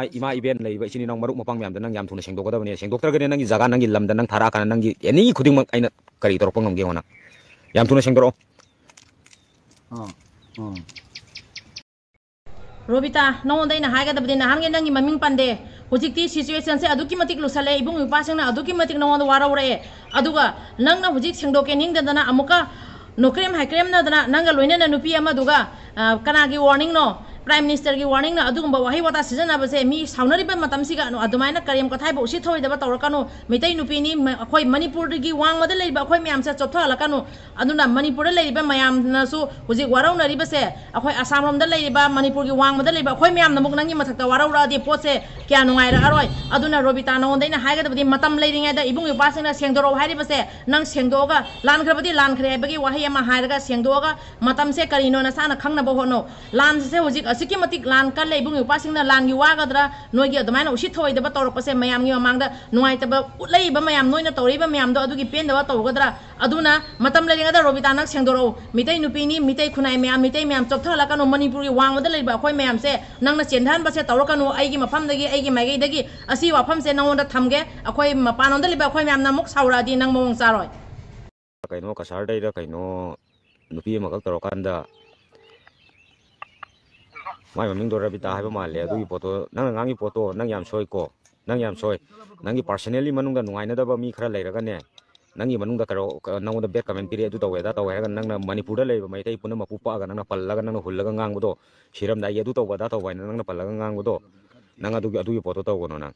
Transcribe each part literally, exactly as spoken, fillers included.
ꯏꯃꯥ ꯏꯕꯦꯟ ꯂꯩꯔꯤꯕ ꯏꯆꯤꯟ ꯏꯅꯥꯎ ꯃꯔꯨꯞ ꯃꯄꯥꯡ ꯃꯌꯥꯝꯗ ꯅꯪ ꯌꯥꯝ ꯊꯨꯅ ꯁꯦꯡꯗꯣꯛꯀꯗꯕꯅꯦ꯫ ꯁꯦꯡꯗꯣꯛꯇ꯭ꯔꯒꯗꯤ ꯅꯪꯒꯤ ꯖꯒꯥ, ꯅꯪꯒꯤ ꯂꯝꯗ ꯅꯪ ꯊꯥꯔꯛꯑꯀꯥꯟꯗ ꯅꯪꯒꯤ ꯑꯦꯅꯤ ꯈꯨꯗꯤꯡꯃꯛ ꯑꯩꯅ ꯀꯔꯤ ꯇꯧꯔꯛꯄ ꯉꯝꯒꯦ ꯌꯦꯡꯉꯣ ꯅꯪ꯫ ꯌꯥꯝ ꯊꯨꯅ ꯁꯦꯡꯗꯣꯔꯛꯑꯣ꯫ ꯑꯥ, ꯑꯥ꯫ ꯔꯣꯕꯤꯇꯥ, ꯅꯉꯣꯟꯗ ꯑꯩꯅ ꯍꯥꯏꯒꯗꯕꯗꯤ ꯅꯍꯥꯟꯒꯤ ꯅꯪꯒꯤ ꯃꯃꯤꯡ ꯄꯟꯗꯦ꯫ ꯍꯧꯖꯤꯛꯇꯤ situationꯁꯦ ꯑꯗꯨꯛꯀꯤ ꯃꯇꯤꯛ ꯂꯨꯁꯜꯂꯦ, ꯏꯕꯨꯡ ꯏꯄ꯭ꯋꯥꯁꯤꯡꯅ ꯑꯗꯨꯛꯀꯤ ꯃꯇꯤꯛ ꯅꯉꯣꯟꯗ ꯋꯥꯔꯧꯔꯛꯑꯦ꯫ ꯑꯗꯨꯒ ꯅꯪꯅ ꯍꯧꯖꯤꯛ ꯁꯦꯡꯗꯣꯛꯀꯦ ꯅꯤꯡꯗꯗꯅ ꯑꯃꯨꯛꯀ ꯅꯣꯀ꯭ꯔꯦꯝ ꯍꯥꯏꯀ꯭ꯔꯦꯝꯅꯗꯅ ꯅꯪꯒ ꯂꯣꯏꯅꯅ ꯅꯨꯄꯤ ꯑꯃꯗꯨꯒ, ꯑ, ꯀꯅꯥꯒꯤ warningꯅꯣ? Prime Ministerꯒꯤ warningꯅ ꯑꯗꯨꯒꯨꯝꯕ ꯋꯥꯍꯩ ꯋꯥꯇꯥ ꯁꯤꯖꯤꯟꯅꯕꯁꯦ ꯃꯤ ꯁꯥꯎꯅꯔꯤꯕ ꯃꯇꯝꯁꯤꯒ ꯑꯗꯨꯃꯥꯏꯅ ꯀꯔꯦꯝ ꯀꯊꯥꯏꯕ ꯎꯁꯤꯠ ꯊꯑꯣꯏꯗꯕ ꯇꯧꯔꯛꯀꯅꯨ꯫ ꯃꯤꯇꯩ ꯅꯨꯄꯤꯅꯤ, ꯃ-, ꯑꯩꯈꯣꯏ ꯃꯅꯤꯄꯨꯔꯗꯒꯤ ꯋꯥꯡꯃꯗ ꯂꯩꯔꯤꯕ ꯑꯩꯈꯣꯏ ꯃꯌꯥꯝꯁꯦ ꯆꯣꯞꯊꯍꯜꯂꯛꯀꯅꯨ꯫ ꯑꯗꯨꯅ ꯃꯅꯤꯄꯨꯔꯗ ꯂꯩꯔꯤꯕ ꯃꯌꯥꯝꯅꯁꯨ ꯍꯧꯖꯤꯛ ꯋꯥꯔꯧꯅꯔꯤꯕꯁꯦ, ꯑꯩꯈꯣꯏ ꯑꯁꯥꯝ ꯂꯣꯝꯗ ꯂꯩꯔꯤꯕ, ꯃꯅꯤꯄꯨꯔꯒꯤ ꯋꯥꯡꯃꯗ ꯂꯩꯔꯤꯕ ꯑꯩꯈꯣꯏ ꯃꯌꯥꯝꯅ ꯑꯃꯨꯛ ꯅꯪꯒꯤ ꯃꯊꯛꯇ ꯋꯥꯔꯧꯔꯛꯑꯗꯤ ꯄꯣꯠꯁꯦ ꯀꯌꯥ ꯅꯨꯡꯉꯥꯏꯔꯛꯑꯔꯣꯏ꯫ ꯑꯗꯨꯅ ꯔꯣꯕꯤꯇꯥ, ꯅꯉꯣꯟꯗ ꯑꯩꯅ ꯍꯥꯏꯒꯗꯕꯗꯤ ꯃꯇꯝ ꯂꯩꯔꯤꯉꯩꯗ ꯏꯕꯨꯡ ꯏꯄ꯭ꯋꯥꯁꯤꯡꯅ ꯁꯦꯡꯗꯣꯔꯛꯎ ꯍꯥꯏꯔꯤꯕꯁꯦ ꯅꯪ ꯁꯦꯡꯗꯣꯛꯑꯒ, ꯂꯥꯟꯈ꯭ꯔꯕꯗꯤ ꯂꯥꯟꯈ꯭ꯔꯦ ꯍꯥꯏꯕꯒꯤ ꯋꯥꯍꯩ ꯑꯃ ꯍꯥꯏꯔꯒ ꯁꯦꯡꯗꯣꯛꯑꯒ ꯃꯇꯝꯁꯦ ꯀꯔꯤꯅꯣ ꯅꯁꯥꯅ ꯈꯪꯅꯕ ꯍꯣꯠꯅꯧ꯫ ꯂꯥꯟꯁꯦ ꯍꯧꯖꯤꯛ ꯑꯁꯨꯛꯀꯤ ꯃꯇꯤꯛ ꯂꯥꯟ ꯀꯜꯂꯦ, ꯏꯕꯨꯡ ꯏꯄ꯭ꯋꯥꯁꯤꯡꯅ ꯂꯥꯟꯒꯤ ꯋꯥꯒꯗ꯭ꯔꯥ, ꯅꯣꯏꯒꯤ ꯑꯗꯨꯃꯥꯏꯅ ꯎꯁꯤꯠ ꯊꯑꯣꯏꯗꯕ ꯇꯧꯔꯛꯄꯁꯦ ꯃꯌꯥꯝꯒꯤ ꯃꯃꯥꯡꯗ ꯅꯨꯡꯉꯥꯏꯇꯕ ꯎꯠꯂꯛꯏꯕ ꯃꯌꯥꯝꯗꯣ, ꯑꯗꯨꯒꯤ ꯄꯦꯟꯗꯕ ꯇꯧꯒꯗ꯭ꯔꯥ? ꯑꯗꯨꯅ ꯃꯇꯝ ꯂꯩꯔꯤꯉꯩꯗ ꯔꯣꯕꯤꯇꯥ ꯅꯪ ꯁꯦꯡꯗꯣꯔꯛꯎ꯫ ꯃꯤꯇꯩ ꯅꯨꯄꯤꯅꯤ, ꯃꯤꯇꯩ ꯈꯨꯟꯅꯥꯏ ꯃꯌꯥꯝ, ꯃꯤꯇꯩ ꯃꯌꯥꯝ ꯆꯣꯞꯊꯍꯜꯂꯛꯀꯅꯨ꯫ ꯃꯅꯤꯄꯨꯔꯒꯤ ꯋꯥꯡꯃꯗ ꯂꯩꯕ ꯑꯩꯈꯣꯏ ꯃꯌꯥꯝꯁꯦ ꯅꯪꯅ ꯆꯦꯟꯊꯍꯟꯕꯁꯦ ꯇꯧꯔꯛꯀꯅꯨ꯫ ꯑꯩꯒꯤ ꯃꯐꯝꯗꯒꯤ, ꯑꯩꯒꯤ ꯃꯥꯏꯀꯩꯗꯒꯤ ꯑꯁꯤ ꯋꯥꯐꯝꯁꯦ ꯅꯉꯣꯟꯗ ꯊꯝꯒꯦ꯫ ꯑꯩꯈꯣꯏ ꯃꯄꯥꯟꯂꯣꯝꯗ ꯂꯩꯕ ꯑꯩꯈꯣꯏ ꯃꯌꯥꯝꯅ ꯑꯃꯨꯛ ꯁꯥꯎꯔꯛꯑꯗꯤ ꯅꯪ ꯃꯑꯣꯡ ꯆꯥꯔꯣꯏ꯫ ꯀꯩꯅꯣ, ꯀꯁꯥꯔꯗꯩꯔ ꯀꯩꯅꯣ, ꯅꯨꯄꯤ ꯑꯃꯈꯛ ꯇꯧꯔꯀꯥꯟꯗ, ꯃꯥꯏ ꯃꯃꯤꯡꯗꯣ ꯔꯕꯤꯇꯥ ꯍꯥꯏꯕ ꯃꯥꯜꯂꯦ꯫ ꯑꯗꯨꯒꯤ ꯄꯣꯠꯇꯣ, ꯅꯪꯅ ꯉꯥꯡꯉꯤ ꯄꯣꯠꯇꯣ, ꯅꯪ ꯌꯥꯝ ꯁꯣꯏꯀꯣ꯫ ꯅꯪ ꯌꯥꯝ ꯁꯣꯏ꯫ ꯅꯪꯒꯤ personally ꯃꯅꯨꯡꯗ ꯅꯨꯡꯉꯥꯏꯅꯗꯕ ꯃꯤ ꯈꯔ ꯂꯩꯔꯒꯅꯦ, ꯅꯪꯒꯤ ꯃꯅꯨꯡꯗ ꯀꯩꯅꯣ, ꯅꯉꯣꯟꯗ bad comment ꯄꯤꯔꯛꯑꯦ, ꯑꯗꯨ ꯇꯧꯋꯦ, ꯑꯗꯥ ꯇꯧꯋꯦ ꯍꯥꯏꯔꯒ ꯅꯪꯅ ꯃꯅꯤꯄꯨꯔꯗ ꯂꯩꯔꯤꯕ ꯃꯩꯇꯩ ꯄꯨꯝꯅꯃꯛꯄꯨ ꯄꯛꯑꯒ ꯅꯪꯅ ꯄꯜꯂꯒ, ꯅꯪꯅ ꯍꯨꯜꯂꯒ ꯉꯥꯡꯕꯗꯣ, ꯁꯤꯔꯝꯗꯥꯏꯒꯤ ꯑꯗꯨ ꯇꯧꯕ, ꯑꯗꯥ ꯇꯧꯕ ꯍꯥꯏꯅ ꯅꯪꯅ ꯄꯜꯂꯒ ꯉꯥꯡꯕꯗꯣ, ꯅꯪ ꯑꯗꯨꯒꯤ, ꯑꯗꯨꯒꯤ ꯄꯣꯠꯇꯣ ꯇꯧꯒꯅꯣ ꯅꯪ꯫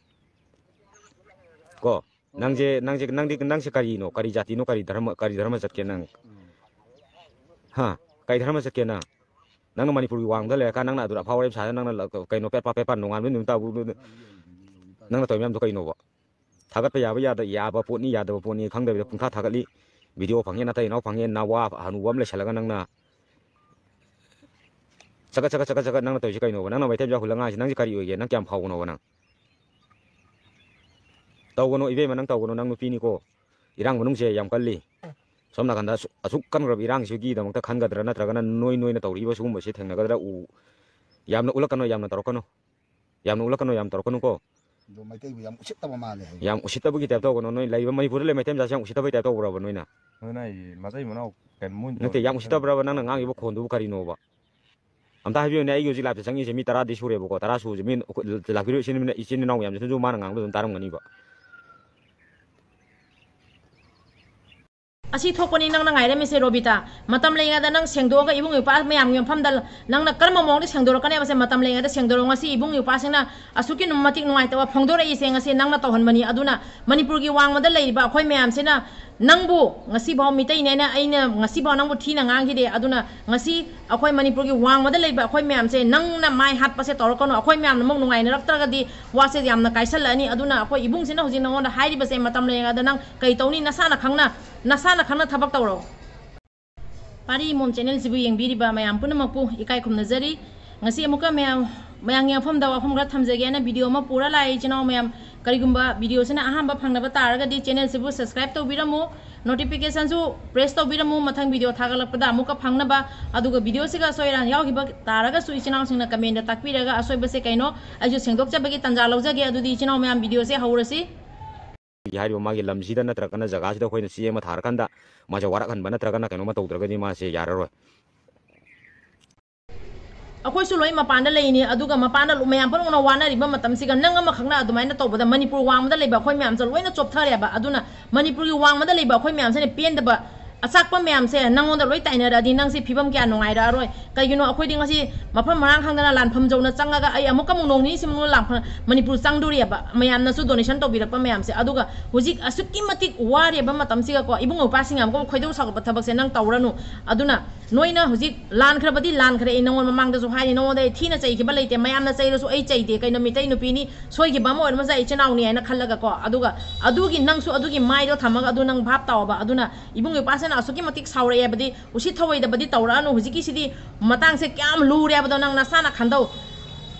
ꯀꯣ? ꯅꯪꯁꯦ, ꯅꯪꯁꯦ, ꯅꯪꯗꯤ, ꯅꯪꯁꯦ ꯀꯔꯤꯅꯣ? ꯀꯔꯤ ꯖꯥꯇꯤꯅꯣ? ꯀꯔꯤ ꯙꯔꯃ, ꯀꯔꯤ ꯙꯔꯃ ꯆꯠꯀꯦ ꯅꯪ? ꯍꯥ? ꯀꯔꯤ ꯙꯔꯃ ꯆꯠꯀꯦ ꯅꯪ? ꯅꯪꯅ ꯃꯅꯤꯄꯨꯔꯒꯤ ꯋꯥꯡꯃꯗ ꯂꯩꯔꯀꯥꯟ ꯅꯪꯅ ꯑꯗꯨꯗ ꯑꯐꯥꯎ ꯑꯔꯤꯝ ꯁꯥꯗꯅ ꯅꯪꯅ ꯂ-, ꯀꯩꯅꯣ ꯄꯦꯠꯄ ꯄꯦꯠꯄ ꯅꯣꯡꯉꯥꯟꯕ ꯅꯨꯃꯤꯠ ꯇꯥꯕꯨ ꯅꯪꯅ ꯇꯧꯔꯤ ꯃꯌꯥꯝꯗꯣ ꯀꯩꯅꯣꯕ? ꯊꯥꯒꯠꯄ ꯌꯥꯕ ꯌꯥꯗ-, ꯌꯥꯕ ꯄꯣꯠꯅꯤ, ꯌꯥꯗꯕ ꯄꯣꯠꯅꯤ ꯈꯪꯗꯕꯤꯗ ꯄꯨꯡꯊꯥ ꯊꯥꯒꯠꯂꯤ꯫ ꯚꯤꯗꯤꯑꯣ ꯐꯪꯉꯦ, ꯅꯇꯩ ꯏꯅꯥꯎ ꯐꯪꯉꯦ, ꯅꯋꯥ ꯍꯅꯨꯕ ꯑꯃ ꯂꯩꯁꯜꯂꯒ ꯅꯪꯅ ꯆꯒꯠ, ꯆꯒꯠ, ꯆꯒꯠ, ꯆꯒꯠ ꯅꯪꯅ ꯇꯧꯔꯤꯁꯦ ꯀꯩꯅꯣꯕ? ꯅꯪꯅ ꯃꯩꯇꯩ ꯃꯆꯥ ꯍꯨꯜꯂ ꯉꯥꯡꯉꯤꯁꯦ ꯅꯪꯁꯦ ꯀꯔꯤ ꯑꯣꯏꯒꯦ? ꯅꯪ ꯀꯌꯥꯝ ꯐꯥꯎꯕꯅꯣꯕ ꯅꯪ? ꯇꯧꯒꯅꯨ ꯏꯕꯦꯝꯃ, ꯅꯪ ꯇꯧꯒꯅꯨ, ꯅꯪ ꯅꯨꯄꯤꯅꯤꯀꯣ꯫ ꯏꯔꯥꯡ ꯃꯅꯨꯡꯁꯦ ꯌꯥꯝ ꯀꯜꯂꯤ꯫ ꯁꯣꯝ ꯅꯥꯀꯟꯗ ꯑꯁꯨꯛ, ꯑꯁꯨꯛ ꯀꯟꯈ꯭ꯔꯕ ꯏꯔꯥꯡꯁꯤꯒꯤꯗꯃꯛꯇ ꯈꯟꯒꯗ꯭ꯔꯥ, ꯅꯠꯇ꯭ꯔꯒꯅ ꯅꯣꯏ, ꯅꯣꯏꯅ ꯇꯧꯔꯤꯕ ꯁꯤꯒꯨꯝꯕꯁꯤ ꯊꯦꯡꯅꯒꯗ꯭ꯔꯥ? ꯎ-, ꯌꯥꯝꯅ ꯎꯠꯂꯛꯀꯅꯨ, ꯌꯥꯝꯅ ꯇꯧꯔꯛꯀꯅꯨ꯫ ꯌꯥꯝꯅ ꯎꯠꯂꯛꯀꯅꯨ, ꯌꯥꯝ ꯇꯧꯔꯛꯀꯅꯨꯀꯣ꯫ ꯑꯗꯣ ꯃꯩꯇꯩꯕꯨ ꯌꯥꯝ ꯎꯁꯤꯠꯇꯕ ꯃꯥꯜꯂꯦ ꯍꯥꯏꯌꯦ꯫ ꯌꯥꯝ ꯎꯁꯤꯠꯇꯕꯒꯤ type ꯇꯧꯒꯅꯨ꯫ ꯅꯣꯏ ꯂꯩꯔꯤꯕ ꯃꯅꯤꯄꯨꯔꯗ ꯂꯩꯕ ꯃꯩꯇꯩ ꯃꯆꯥꯁꯦ ꯌꯥꯝ ꯎꯁꯤꯠꯇꯕꯒꯤ type ꯇꯧꯕ꯭ꯔꯕ ꯅꯣꯏꯅ? ꯑꯗꯨꯅ ꯑꯩ ꯃꯇꯩ ꯃꯅꯥꯎ ꯀꯩꯅꯣ ꯃꯣꯏꯅ ꯅꯠꯇꯦ, ꯌꯥꯝ ꯇꯧꯔꯤꯁꯦ꯫ ꯎꯁꯤꯠꯇꯕ꯭ꯔꯕ ꯅꯪꯅ ꯉꯥꯡꯉꯤꯕ ꯈꯣꯟꯗꯨꯕꯨ ꯀꯔꯤꯅꯣꯕ? ꯑꯝꯇ ꯍꯥꯏꯕꯤꯌꯨꯅꯦ, ꯑꯩꯒꯤ ꯍꯧꯖꯤꯛ live ꯇ ꯆꯪꯉꯤꯁꯦ ꯃꯤ ꯇꯔꯥꯗꯤ ꯁꯨꯔꯦꯕꯀꯣ, ꯇꯔꯥ ꯁꯨꯕꯁꯦ ꯃꯤ ꯑꯩꯈꯣꯏ ꯂꯥꯛꯄꯤꯔꯤꯕ ꯏꯆꯤꯟ ꯏꯆꯤꯟ ꯏꯅꯥꯎ ꯃꯌꯥꯝꯁꯤꯅꯁꯨ ꯃꯥꯅ ꯉꯥꯡꯕꯗꯣ ꯑꯗꯨꯝ ꯇꯥꯔꯝꯒꯅꯤꯕ꯫ ꯑꯁꯤ ꯊꯣꯛꯄꯅꯤ ꯅꯪꯅ ꯉꯥꯏꯔꯝꯃꯤꯁꯦ, ꯔꯣꯕꯤꯇꯥ꯫ ꯃꯇꯝ ꯂꯩꯔꯤꯉꯩꯗ ꯅꯪ ꯁꯦꯡꯗꯣꯛꯑꯒ ꯏꯕꯨꯡ ꯏꯄ꯭ꯋꯥ ꯃꯌꯥꯝꯒꯤ ꯃꯐꯝꯗ ꯅꯪꯅ ꯀꯔꯝꯕ ꯃꯑꯣꯡꯗ ꯁꯦꯡꯗꯣꯔꯛꯀꯅꯦꯕꯁꯦ ꯃꯇꯝ ꯂꯩꯔꯤꯉꯩꯗ ꯁꯦꯡꯗꯣꯔꯛꯑꯣ꯫ ꯉꯁꯤ ꯏꯕꯨꯡ ꯏꯄ꯭ꯋꯥꯁꯤꯡꯅ ꯑꯁꯨꯛꯀꯤ ꯃꯇꯤꯛ ꯅꯨꯡꯉꯥꯏꯇꯕ ꯐꯣꯡꯗꯣꯔꯛꯏꯁꯦ ꯉꯁꯤ ꯅꯪꯅ ꯇꯧꯍꯟꯕꯅꯤ꯫ ꯑꯗꯨꯅ ꯃꯅꯤꯄꯨꯔꯒꯤ ꯋꯥꯡꯃꯗ ꯂꯩꯔꯤꯕ ꯑꯩꯈꯣꯏ ꯃꯌꯥꯝꯁꯤꯅ ꯅꯪꯕꯨ ꯉꯁꯤꯐꯥꯎ ꯃꯤꯇꯩꯅꯦꯅ ꯑꯩꯅ ꯉꯁꯤꯐꯥꯎ ꯅꯪꯕꯨ ꯊꯤꯅ ꯉꯥꯡꯈꯤꯗꯦ꯫ ꯑꯗꯨꯅ ꯉꯁꯤ ꯑꯩꯈꯣꯏ ꯃꯅꯤꯄꯨꯔꯒꯤ ꯋꯥꯡꯃꯗ ꯂꯩꯕ ꯑꯩꯈꯣꯏ ꯃꯌꯥꯝꯁꯦ ꯅꯪꯅ ꯃꯥꯏ ꯍꯥꯠꯄꯁꯦ ꯇꯧꯔꯛꯀꯅꯨ꯫ ꯑꯩꯈꯣꯏ ꯃꯌꯥꯝꯅ ꯑꯃꯨꯛ ꯅꯨꯡꯉꯥꯏꯅꯔꯛꯇ꯭ꯔꯒꯗꯤ ꯋꯥꯁꯦ ꯌꯥꯝꯅ ꯀꯥꯏꯁꯜꯂꯛꯑꯅꯤ꯫ ꯑꯗꯨꯅ ꯑꯩꯈꯣꯏ ꯏꯕꯨꯡꯁꯤꯅ ꯍꯧꯖꯤꯛ ꯅꯉꯣꯟꯗ ꯍꯥꯏꯔꯤꯕꯁꯦ ꯃꯇꯝ ꯂꯩꯔꯤꯉꯩꯗ ꯅꯪ ꯀꯩ ꯇꯧꯅꯤ? ꯅꯁꯥꯅ ꯈꯪꯅ, ꯅꯁꯥꯅ ꯈꯪꯅ ꯊꯕꯛ ꯇꯧꯔꯣ꯫ ꯄꯥꯔꯤ ꯏꯃꯣꯝ channel ꯁꯤꯕꯨ ꯌꯦꯡꯕꯤꯔꯤꯕ ꯃꯌꯥꯝ ꯄꯨꯝꯅꯃꯛꯄꯨ ꯏꯀꯥꯏ ꯈꯨꯝꯅꯖꯔꯤ꯫ ꯉꯁꯤ ꯑꯃꯨꯛꯀ ꯃꯌꯥꯝ, ꯃꯌꯥꯝꯒꯤ ꯃꯐꯝꯗ ꯋꯥꯐꯝ ꯈꯔ ꯊꯝꯖꯒꯦꯅ video ꯑꯃ ꯄꯨꯔ ꯂꯥꯛꯑꯦ ꯏꯆꯤꯟ ꯏꯅꯥꯎ ꯃꯌꯥꯝ꯫ ꯀꯔꯤꯒꯨꯝꯕ video ꯁꯤꯅ ꯑꯍꯥꯟꯕ ꯐꯪꯅꯕ ꯇꯥꯔꯒꯗꯤ channel ꯁꯤꯕꯨ subscribe ꯇꯧꯕꯤꯔꯝꯃꯨ, notification ꯁꯨ press ꯇꯧꯕꯤꯔꯝꯃꯨ, ꯃꯊꯪ video ꯊꯥꯒꯠꯂꯛꯄꯗ ꯑꯃꯨꯛꯀ ꯐꯪꯅꯕ꯫ ꯑꯗꯨꯒ video ꯁꯤꯒ ꯑꯁꯣꯏ ꯑꯔꯥꯟ ꯌꯥꯎꯈꯤꯕ ꯇꯥꯔꯒꯁꯨ ꯏꯆꯤꯟ ꯏꯅꯥꯎꯁꯤꯡꯅ comment ꯇ ꯇꯥꯛꯄꯤꯔꯒ ꯑꯁꯣꯏꯕꯁꯦ ꯀꯩꯅꯣ ꯑꯩꯁꯨ ꯁꯦꯡꯗꯣꯛꯆꯕꯒꯤ ꯇꯥꯟꯖꯥ ꯂꯧꯖꯒꯦ꯫ ꯑꯗꯨꯗꯤ ꯏꯆꯤꯟ ꯏꯅꯥꯎ ꯃꯌꯥꯝ video ꯁꯦ ꯍꯧꯔꯁꯤ꯫ ꯍꯥꯏꯔꯤꯕ ꯃꯥꯒꯤ ꯂꯝꯁꯤꯗ ꯅꯠꯇ꯭ꯔꯒꯅ ꯖꯒꯥꯁꯤꯗ ꯑꯩꯈꯣꯏꯅ ꯆꯦ ꯑꯃ ꯊꯥꯔꯀꯥꯟꯗ ꯃꯥꯁꯦ ꯋꯥꯔꯛꯍꯟꯕ ꯅꯠꯇ꯭ꯔꯒꯅ ꯀꯩꯅꯣꯝꯃ ꯇꯧꯗ꯭ꯔꯒꯗꯤ ꯃꯥꯁꯦ ꯌꯥꯔꯔꯣꯏ꯫ ꯑꯩꯈꯣꯏꯁꯨ ꯂꯣꯏ ꯃꯄꯥꯟꯗ ꯂꯩꯅꯤ, ꯑꯗꯨꯒ ꯃꯄꯥꯟꯗ ꯂꯣ-, ꯃꯌꯥꯝ ꯄꯨꯝꯅꯃꯛꯅ ꯋꯥꯅꯔꯤꯕ ꯃꯇꯝꯁꯤꯒ ꯅꯪ ꯑꯃꯈꯛꯅ ꯑꯗꯨꯃꯥꯏꯅ ꯇꯧꯕꯗ ꯃꯅꯤꯄꯨꯔ ꯋꯥꯡꯃꯗ ꯂꯩꯕ ꯑꯩꯈꯣꯏ ꯃꯌꯥꯝꯁꯦ ꯂꯣꯏꯅ ꯆꯣꯞꯊꯔꯦꯕ꯫ ꯑꯗꯨꯅ ꯃꯅꯤꯄꯨꯔꯒꯤ ꯋꯥꯡꯃꯗ ꯂꯩꯕ ꯑꯩꯈꯣꯏ ꯃꯌꯥꯝꯁꯤꯅ ꯄꯦꯟꯗꯕ ꯑꯆꯥꯛꯄ ꯃꯌꯥꯝꯁꯦ ꯅꯪꯉꯣꯟꯗ ꯂꯣꯏ ꯇꯥꯏꯅꯔꯛꯑꯗꯤ ꯅꯪꯁꯦ ꯐꯤꯕꯝ ꯀꯌꯥ ꯅꯨꯡꯉꯥꯏꯔꯛꯑꯔꯣꯏ꯫ ꯀꯩꯒꯤꯅꯣ, ꯑꯩꯈꯣꯏꯗꯤ ꯉꯁꯤ ꯃꯐꯝ ꯃꯔꯥꯡ ꯈꯪꯗꯅ ꯂꯥꯟꯐꯝ ꯌꯧꯅ ꯆꯪꯉꯒ ꯑꯩ ꯑꯃꯨꯛꯀ ꯑꯃꯨꯛ ꯅꯣꯡ ꯅꯤꯅꯤꯁꯤ ꯃꯅꯨꯡꯗ ꯂꯥꯟꯐꯝ ꯃꯅꯤꯄꯨꯔ ꯆꯪꯗꯣꯔꯤꯑꯕ, ꯃꯌꯥꯝꯅꯁꯨ donation ꯇꯧꯕꯤꯔꯛꯄ ꯃꯌꯥꯝꯁꯦ꯫ ꯑꯗꯨꯒ ꯍꯧꯖꯤꯛ ꯑꯁꯨꯛꯀꯤ ꯃꯇꯤꯛ ꯋꯥꯔꯤꯕ ꯃꯇꯝꯁꯤꯒꯀꯣ, ꯏꯕꯨꯡ ꯏꯄ꯭ꯋꯥꯁꯤꯡ ꯌꯥꯝ ꯀꯟꯅ ꯈꯣꯏꯗꯧ ꯁꯥꯎꯒꯠꯄ ꯊꯕꯛꯁꯦ ꯅꯪ ꯇꯧꯔꯅꯨ꯫ ꯑꯗꯨꯅ ꯅꯣꯏꯅ ꯍꯧꯖꯤꯛ ꯂꯥꯟꯈ꯭ꯔꯕꯗꯤ ꯂꯥꯟꯈ꯭ꯔꯦ, ꯑꯩ ꯅꯉꯣꯟ ꯃꯃꯥꯡꯗꯁꯨ ꯍꯥꯏꯔꯤ, ꯅꯉꯣꯟꯗ ꯑꯩ ꯊꯤꯅ ꯆꯩꯈꯤꯕ ꯂꯩꯇꯦ, ꯃꯌꯥꯝꯅ ꯆꯩꯔꯁꯨ ꯑꯩ ꯆꯩꯗꯦ꯫ ꯀꯩꯅꯣ, ꯃꯤꯇꯩ ꯅꯨꯄꯤꯅꯤ, ꯁꯣꯏꯈꯤꯕ ꯑꯃ ꯑꯣꯏꯔꯝꯃꯁꯨ ꯌꯥꯏ, ꯏꯆꯤꯟ ꯏꯅꯥꯎꯅꯤ ꯍꯥꯏꯅ ꯈꯜꯂꯒꯀꯣ꯫ ꯑꯗꯨꯒ ꯑꯗꯨꯒꯤ ꯅꯪꯁꯨ ꯑꯗꯨꯒꯤ ꯃꯥꯏꯗꯣ ꯊꯝꯃꯒ ꯑꯗꯨ ꯅꯪ ꯚꯥꯞ ꯇꯥꯎꯑꯣꯕ꯫ ꯑꯗꯨꯅ ꯏꯕꯨꯡ ꯏꯄ꯭ꯋꯥꯁꯤꯅ ꯑꯁꯨꯛꯀꯤ ꯃꯇꯤꯛ ꯁꯥꯎꯔꯛꯑꯦꯕꯗꯤ, ꯎꯁꯤꯠ ꯊꯧꯑꯣꯏꯗꯕꯗꯤ ꯇꯧꯔꯛꯑꯅꯨ꯫ ꯍꯧꯖꯤꯛꯀꯤꯁꯤꯗꯤ ꯃꯇꯥꯡꯁꯦ ꯀꯌꯥꯝ ꯂꯨꯔꯦ ꯍꯥꯏꯕꯗꯣ ꯅꯪ ꯅꯁꯥꯅ ꯈꯟꯗꯧ꯫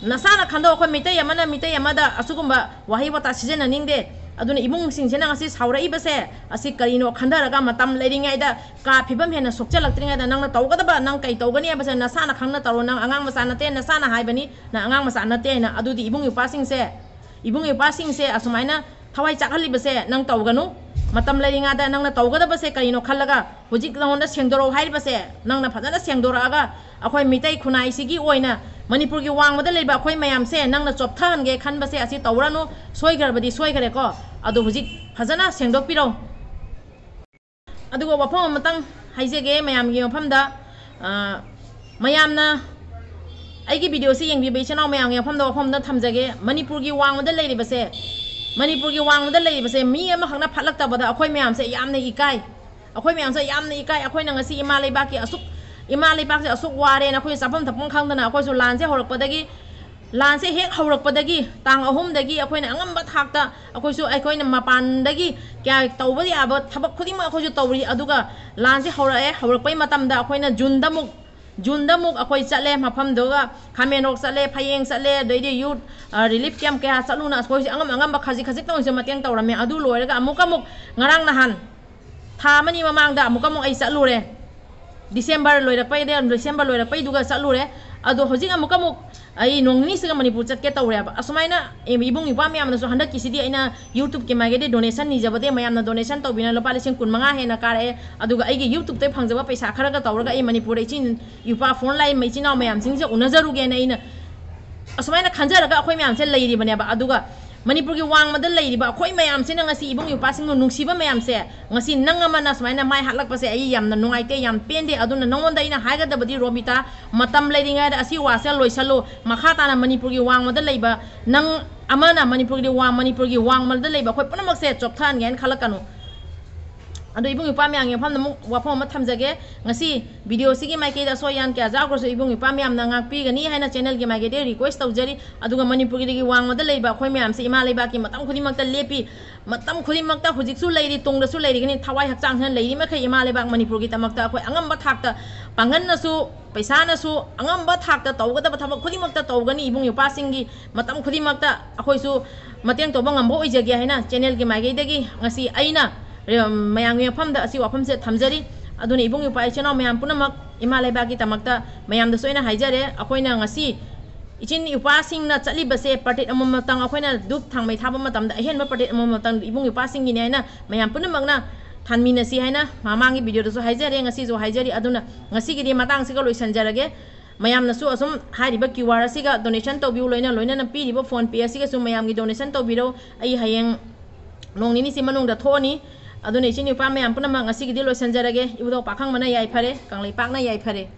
ꯅꯁꯥꯅ ꯈꯟꯗꯣꯛ꯫ ꯑꯩꯈꯣꯏ ꯃꯤꯇꯩ ꯑꯃꯅ ꯃꯤꯇꯩ ꯑꯃꯗ ꯑꯁꯤꯒꯨꯝꯕ ꯋꯥꯍꯩ ꯋꯥꯇꯥ ꯁꯤꯖꯤꯟꯅꯅꯤꯡꯗꯦ꯫ ꯑꯗꯨꯅ ꯏꯃꯨꯡꯁꯤꯡꯁꯤꯅ ꯉꯁꯤ ꯁꯥꯎꯔꯛꯏꯕꯁꯦ ꯑꯁꯤ ꯀꯔꯤꯅꯣ ꯈꯟꯊꯔꯒ ꯃꯇꯝ ꯂꯩꯔꯤꯉꯩꯗ ꯀꯥ ꯐꯤꯕꯝ ꯍꯦꯟꯅ ꯁꯣꯛꯆꯜꯂꯛꯇ꯭ꯔꯤꯉꯩꯗ ꯅꯪꯅ ꯇꯧꯒꯗꯕ, ꯅꯪ ꯀꯩ ꯇꯧꯒꯅꯤ ꯍꯥꯏꯕꯁꯦ ꯅꯁꯥꯅ ꯈꯪꯅ ꯇꯧꯔꯣ꯫ ꯅꯪ ꯑꯉꯥꯡ ꯃꯆꯥ ꯅꯠꯇꯦ, ꯅꯁꯥꯅ ꯍꯥꯏꯕꯅꯤ ꯅꯪ ꯑꯉꯥꯡ ꯃꯆꯥ ꯅꯠꯇꯦ ꯍꯥꯏꯅ꯫ ꯑꯗꯨꯗꯤ ꯏꯕꯨꯡ ꯏꯄ꯭ꯋꯥꯁꯤꯡꯁꯦ, ꯏꯕꯨꯡ ꯏꯄ꯭ꯋꯥꯁꯤꯡꯁꯦ ꯑꯁꯨꯃꯥꯏꯅ ꯊꯋꯥꯏ ꯆꯥꯛꯍꯜꯂꯤꯕꯁꯦ ꯅꯪ ꯇꯧꯒꯅꯨ꯫ ꯃꯇꯝ ꯂꯩꯔꯤꯉꯩꯗ ꯅꯪꯅ ꯇꯧꯒꯗꯕꯁꯦ ꯀꯔꯤꯅꯣ ꯈꯜꯂꯒ ꯍꯧꯖꯤꯛ ꯅꯉꯣꯟꯗ ꯁꯦꯡꯗꯣꯔꯛꯑꯣ ꯍꯥꯏꯔꯤꯕꯁꯦ ꯅꯪꯅ ꯐꯖꯅ ꯁꯦꯡꯗꯣꯔꯛꯑꯒ ꯑꯩꯈꯣꯏ ꯃꯤꯇꯩ ꯈꯨꯟꯅꯥꯏꯁꯤꯒꯤ ꯑꯣꯏꯅ ꯃꯅꯤꯄꯨꯔꯒꯤ ꯋꯥꯡꯃꯗ ꯂꯩꯕ ꯑꯩꯈꯣꯏ ꯃꯌꯥꯝꯁꯦ ꯅꯪꯅ ꯆꯣꯞꯊꯍꯟꯒꯦ ꯈꯟꯕꯁꯦ ꯑꯁꯤ ꯇꯧꯔꯅꯨ꯫ ꯁꯣꯏꯈ꯭ꯔꯕꯗꯤ ꯁꯣꯏꯈ꯭ꯔꯦꯀꯣ꯫ ꯑꯗꯣ ꯍꯧꯖꯤꯛ ꯐꯖꯅ ꯁꯦꯡꯗꯣꯛꯄꯤꯔꯣ꯫ ꯑꯗꯨꯒ ꯋꯥꯐꯝ ꯑꯃꯇꯪ ꯍꯥꯏꯖꯒꯦ ꯃꯌꯥꯝꯒꯤ ꯃꯐꯝꯗ, ꯑ, ꯃꯌꯥꯝꯅ ꯑꯩꯒꯤ videoꯁꯤ ꯌꯦꯡꯕꯤꯕ ꯏꯆꯤꯟ ꯏꯅꯥꯎ ꯃꯌꯥꯝꯒꯤ ꯃꯐꯝꯗ ꯋꯥꯐꯝ ꯑꯃꯇ ꯊꯝꯖꯒꯦ꯫ ꯃꯅꯤꯄꯨꯔꯒꯤ ꯋꯥꯡꯃꯗ ꯂꯩꯔꯤꯕꯁꯦ, ꯃꯅꯤꯄꯨꯔꯒꯤ ꯋꯥꯡꯃꯗ ꯂꯩꯔꯤꯕꯁꯦ ꯃꯤ ꯑꯃꯈꯛꯅ ꯐꯠꯂꯛꯇꯕꯗ ꯑꯩꯈꯣꯏ ꯃꯌꯥꯝꯁꯦ ꯌꯥꯝꯅ ꯏꯀꯥꯏ꯫ ꯑꯩꯈꯣꯏ ꯃꯌꯥꯝꯁꯦ ꯌꯥꯝꯅ ꯏꯀꯥꯏ꯫ ꯑꯩꯈꯣꯏꯅ ꯉꯁꯤ ꯏꯃꯥ ꯂꯩꯕꯥꯛꯀꯤ ꯑꯁꯨꯛ, ꯏꯃꯥ ꯂꯩꯕꯥꯛꯁꯦ ꯑꯁꯨꯛ ꯋꯥꯔꯦꯅ ꯑꯩꯈꯣꯏ ꯆꯥꯐꯝ ꯊꯛꯐꯝ ꯈꯪꯗꯅ ꯑꯩꯈꯣꯏꯁꯨ ꯂꯥꯟꯁꯦ ꯍꯧꯔꯛꯄꯗꯒꯤ, ꯂꯥꯟꯁꯦ ꯍꯦꯛ ꯍꯧꯔꯛꯄꯗꯒꯤ, ꯇꯥꯡ ꯑꯍꯨꯝꯗꯒꯤ ꯑꯩꯈꯣꯏꯅ ꯑꯉꯝꯕ ꯊꯥꯛꯇ ꯑꯩꯈꯣꯏꯁꯨ, ꯑꯩꯈꯣꯏꯅ ꯃꯄꯥꯟꯗꯒꯤ ꯀꯌꯥ ꯇꯧꯕ ꯌꯥꯕ ꯊꯕꯛ ꯈꯨꯗꯤꯡꯃꯛ ꯑꯩꯈꯣꯏꯁꯨ ꯇꯧꯔꯤ꯫ ꯑꯗꯨꯒ ꯂꯥꯟꯁꯦ ꯍꯧꯔꯛꯑꯦ, ꯍꯧꯔꯛꯄꯩ ꯃꯇꯝꯗ ꯑꯩꯈꯣꯏꯅ ꯖꯨꯟꯗ ꯑꯃꯨꯛ, ꯖꯨꯟꯗ ꯑꯃꯨꯛ ꯑꯩꯈꯣꯏ ꯆꯠꯂꯦ ꯃꯐꯝꯗꯨꯒ, ꯈꯥꯃꯦꯟꯔꯣꯛ ꯆꯠꯂꯦ, ꯐꯌꯦꯡ ꯆꯠꯂꯦ, ꯑꯗꯩꯗꯤ youth, ꯑ, relief camp ꯀꯌꯥ ꯆꯠꯂꯨꯅ ꯑꯩꯈꯣꯏꯁꯦ ꯑꯉꯝ ꯑꯉꯝꯕ ꯈꯖꯤꯛ ꯈꯖꯤꯛꯇ ꯑꯣꯏꯔꯁꯨ ꯃꯇꯦꯡ ꯇꯧꯔꯝꯃꯦ꯫ ꯑꯗꯨ ꯂꯣꯏꯔꯒ ꯑꯃꯨꯛꯀ ꯑꯃꯨꯛ ꯉꯔꯥꯡ ꯅꯍꯥꯟ ꯊꯥ ꯑꯃꯅꯤ ꯃꯃꯥꯡꯗ ꯑꯃꯨꯛꯀ ꯑꯃꯨꯛ ꯑꯩ ꯆꯠꯂꯨꯔꯦ꯫ December ꯂꯣꯏꯔꯛꯄꯩꯗ, December ꯂꯣꯏꯔꯛꯄꯩꯗꯨꯒ ꯆꯠꯂꯨꯔꯦ꯫ ꯑꯗꯣ ꯍꯧꯖꯤꯛ ꯑꯃꯨꯛꯀ ꯑꯃꯨꯛ ꯑꯩ ꯅꯣꯡ ꯅꯤꯅꯤꯁꯤꯒ ꯃꯅꯤꯄꯨꯔ ꯆꯠꯀꯦ ꯇꯧꯔꯦꯕ꯫ ꯑꯁꯨꯃꯥꯏꯅ ꯏꯕꯨꯡ ꯏꯄ꯭ꯋꯥ ꯃꯌꯥꯝꯅꯁꯨ ꯍꯟꯗꯛꯀꯤꯁꯤꯗꯤ ꯑꯩꯅ YouTubeꯀꯤ ꯃꯥꯏꯀꯩꯗꯒꯤ donation ꯅꯤꯖꯕꯗꯤ ꯃꯌꯥꯝꯅ donation ꯇꯧꯕꯤꯅ ꯂꯨꯄꯥ ꯂꯤꯁꯤꯡ ꯀꯨꯟ ꯃꯉꯥ ꯍꯦꯟꯅ ꯀꯥꯔꯛꯑꯦ꯫ ꯑꯗꯨꯒ ꯑꯩꯒꯤ YouTubeꯇꯒꯤ ꯐꯪꯖꯕ ꯄꯩꯁꯥ ꯈꯔꯒ ꯇꯧꯔꯒ ꯑꯩ ꯃꯅꯤꯄꯨꯔꯗ ꯏꯆꯤꯟ ꯏꯄ꯭ꯋꯥ front line ꯏꯆꯤꯟ ꯏꯅꯥꯎ ꯃꯌꯥꯝꯁꯤꯡꯁꯦ ꯎꯅꯖꯔꯨꯒꯦꯅ ꯑꯩꯅ ꯑꯁꯨꯃꯥꯏꯅ ꯈꯟꯖꯔꯒ ꯑꯩꯈꯣꯏ ꯃꯌꯥꯝꯁꯦ ꯂꯩꯔꯤꯕꯅꯦꯕ꯫ ꯑꯗꯨꯒ ꯃꯅꯤꯄꯨꯔꯒꯤ ꯋꯥꯡꯃꯗ ꯂꯩꯔꯤꯕ ꯑꯩꯈꯣꯏ ꯃꯌꯥꯝꯁꯤꯅ ꯉꯁꯤ ꯏꯕꯨꯡ ꯏꯄ꯭ꯋꯥꯁꯤꯡꯕꯨ ꯅꯨꯡꯁꯤꯕ ꯃꯌꯥꯝꯁꯦ, ꯉꯁꯤ ꯅꯪ ꯑꯃꯅ ꯁꯨꯃꯥꯏꯅ ꯃꯥꯏ ꯍꯥꯠꯂꯛꯄꯁꯦ ꯑꯩ ꯌꯥꯝꯅ ꯅꯨꯡꯉꯥꯏꯇꯦ, ꯌꯥꯝ ꯄꯦꯟꯗꯦ꯫ ꯑꯗꯨꯅ ꯅꯉꯣꯟꯗ ꯑꯩꯅ ꯍꯥꯏꯒꯗꯕꯗꯤ, ꯔꯣꯕꯤꯇꯥ, ꯃꯇꯝ ꯂꯩꯔꯤꯉꯩꯗ ꯑꯁꯤ ꯋꯥꯁꯦ ꯂꯣꯏꯁꯜꯂꯨ꯫ ꯃꯈꯥ ꯇꯥꯅ ꯃꯅꯤꯄꯨꯔꯒꯤ ꯋꯥꯡꯃꯗ ꯂꯩꯕ ꯅꯪ ꯑꯃꯅ ꯃꯅꯤꯄꯨꯔꯒꯤ ꯋꯥꯡ-, ꯃꯅꯤꯄꯨꯔꯒꯤ ꯋꯥꯡꯃꯗ ꯂꯩꯕ ꯑꯩꯈꯣꯏ ꯄꯨꯝꯅꯃꯛꯁꯦ ꯆꯣꯞꯊꯍꯟꯒꯦ ꯍꯥꯏꯅ ꯈꯜꯂꯛꯀꯅꯨ꯫ ꯑꯗꯣ ꯏꯕꯨꯡ ꯏꯄ꯭ꯋꯥ ꯃꯌꯥꯝꯒꯤ ꯃꯐꯝꯗ ꯑꯃꯨꯛ ꯋꯥꯐꯝ ꯑꯃ ꯊꯝꯖꯒꯦ꯫ ꯉꯁꯤ videoꯁꯤꯒꯤ ꯃꯥꯏꯀꯩꯗ ꯑꯁꯣꯏ ꯑꯌꯥꯟ ꯀꯌꯥ ꯌꯥꯎꯈ꯭ꯔꯁꯨ ꯏꯕꯨꯡ ꯏꯄ꯭ꯋꯥ ꯃꯌꯥꯝꯅ ꯉꯥꯛꯄꯤꯒꯅꯤ ꯍꯥꯏꯅ channelꯒꯤ ꯃꯥꯏꯀꯩꯗꯒꯤ request ꯇꯧꯖꯔꯤ꯫ ꯑꯗꯨꯒ ꯃꯅꯤꯄꯨꯔꯒꯤ ꯋꯥꯡꯃꯗ ꯂꯩꯕ ꯑꯩꯈꯣꯏ ꯃꯌꯥꯝꯁꯦ ꯏꯃꯥ ꯂꯩꯕꯥꯛꯀꯤ ꯃꯇꯝ ꯈꯨꯗꯤꯡꯃꯛꯇ ꯂꯦꯞꯄꯤ, ꯃꯇꯝ ꯈꯨꯗꯤꯡꯃꯛꯇ ꯍꯧꯖꯤꯛꯁꯨ ꯂꯩꯔꯤ, ꯇꯨꯡꯗꯁꯨ ꯂꯩꯔꯤꯒꯅꯤ꯫ ꯊꯋꯥꯏ ꯍꯛꯆꯥꯡꯁꯤꯅ ꯂꯩꯔꯤ ꯃꯈꯩ ꯏꯃꯥ ꯂꯩꯕꯥꯛ ꯃꯅꯤꯄꯨꯔꯒꯤꯗꯃꯛꯇ ꯑꯩꯈꯣꯏ ꯑꯉꯝꯕ ꯊꯥꯛꯇ ꯄꯥꯡꯒꯜꯅꯁꯨ, ꯄꯩꯁꯥꯅꯁꯨ, ꯑꯉꯝꯕ ꯊꯥꯛꯇ ꯇꯧꯒꯗꯕ ꯊꯕꯛ ꯈꯨꯗꯤꯡꯃꯛꯇ ꯇꯧꯒꯅꯤ꯫ ꯏꯕꯨꯡ ꯏꯄ꯭ꯋꯥꯁꯤꯡꯒꯤ ꯃꯇꯝ ꯈꯨꯗꯤꯡꯃꯛꯇ ꯑꯩꯈꯣꯏꯁꯨ ꯃꯇꯦꯡ ꯇꯧꯕ ꯉꯝꯕ ꯑꯣꯏꯖꯒꯦ ꯍꯥꯏꯅ channelꯒꯤ ꯃꯥꯏꯀꯩꯗꯒꯤ ꯉꯁꯤ ꯑꯩꯅ, ꯑ, ꯃꯌꯥꯝꯒꯤ ꯃꯐꯝꯗ ꯑꯁꯤ ꯋꯥꯐꯝꯁꯦ ꯊꯝꯖꯔꯤ꯫ ꯑꯗꯨꯅ ꯏꯕꯨꯡ ꯏꯄ꯭ꯋꯥ ꯏꯆꯤꯟ ꯏꯅꯥꯎ ꯃꯌꯥꯝ ꯄꯨꯝꯅꯃꯛ, ꯏꯃꯥ ꯂꯩꯕꯥꯛꯀꯤꯗꯃꯛꯇ ꯃꯌꯥꯝꯗꯁꯨ ꯑꯩꯅ ꯍꯥꯏꯖꯔꯦ, ꯑꯩꯈꯣꯏꯅ ꯉꯁꯤ ꯏꯆꯤꯟ ꯏꯄ꯭ꯋꯥꯁꯤꯡꯅ ꯆꯠꯂꯤꯕꯁꯦ ꯄꯥꯔꯇꯤꯠ ꯑꯃꯃꯝꯇꯪ ꯑꯩꯈꯣꯏꯅ ꯙꯨꯞ ꯊꯥꯡꯃꯩ ꯊꯥꯕ ꯃꯇꯝꯗ ꯑꯍꯦꯟꯕ ꯄꯥꯔꯇꯤꯠ ꯑꯃꯃꯝꯇꯪ ꯏꯕꯨꯡ ꯏꯄ꯭ꯋꯥꯁꯤꯡꯒꯤꯅꯤ ꯍꯥꯏꯅ ꯃꯌꯥꯝ ꯄꯨꯝꯅꯃꯛꯅ ꯊꯥꯟꯃꯤꯟꯅꯁꯤ ꯍꯥꯏꯅ ꯃꯃꯥꯡꯒꯤ videoꯗꯁꯨ ꯍꯥꯏꯖꯔꯦ, ꯉꯁꯤꯁꯨ ꯍꯥꯏꯖꯔꯤ꯫ ꯑꯗꯨꯅ ꯉꯁꯤꯒꯤꯗꯤ ꯃꯇꯥꯡꯁꯤꯒ ꯂꯣꯏꯁꯤꯟꯖꯔꯒꯦ꯫ ꯃꯌꯥꯝꯅꯁꯨ ꯑꯁꯨꯝ ꯍꯥꯏꯔꯤꯕ QR ꯑꯁꯤꯒ donation ꯇꯧꯕꯤꯌꯨ, ꯂꯣꯏꯅ ꯂꯣꯏꯅꯅ ꯄꯤꯔꯤꯕ PhonePe ꯑꯁꯤꯒꯁꯨ ꯃꯌꯥꯝꯒꯤ donation ꯇꯧꯕꯤꯔꯣ꯫ ꯑꯩ ꯍꯌꯦꯡ ꯅꯣꯡ ꯅꯤꯅꯤꯁꯤ ꯃꯅꯨꯡꯗ ꯊꯣꯛꯑꯅꯤ꯫ ꯑꯗꯨꯅ ꯏꯆꯤꯟ ꯏꯄ꯭ꯋꯥ ꯃꯌꯥꯝ ꯄꯨꯝꯅꯃꯛ ꯉꯁꯤꯒꯤꯗꯤ ꯂꯣꯏꯁꯤꯟꯖꯔꯒꯦ꯫ ꯏꯕꯨꯙꯧ ꯄꯥꯈꯪꯕꯅ ꯌꯥꯏꯐꯔꯦ, ꯀꯪꯂꯩꯄꯥꯛꯅ ꯌꯥꯏꯐꯔꯦ꯫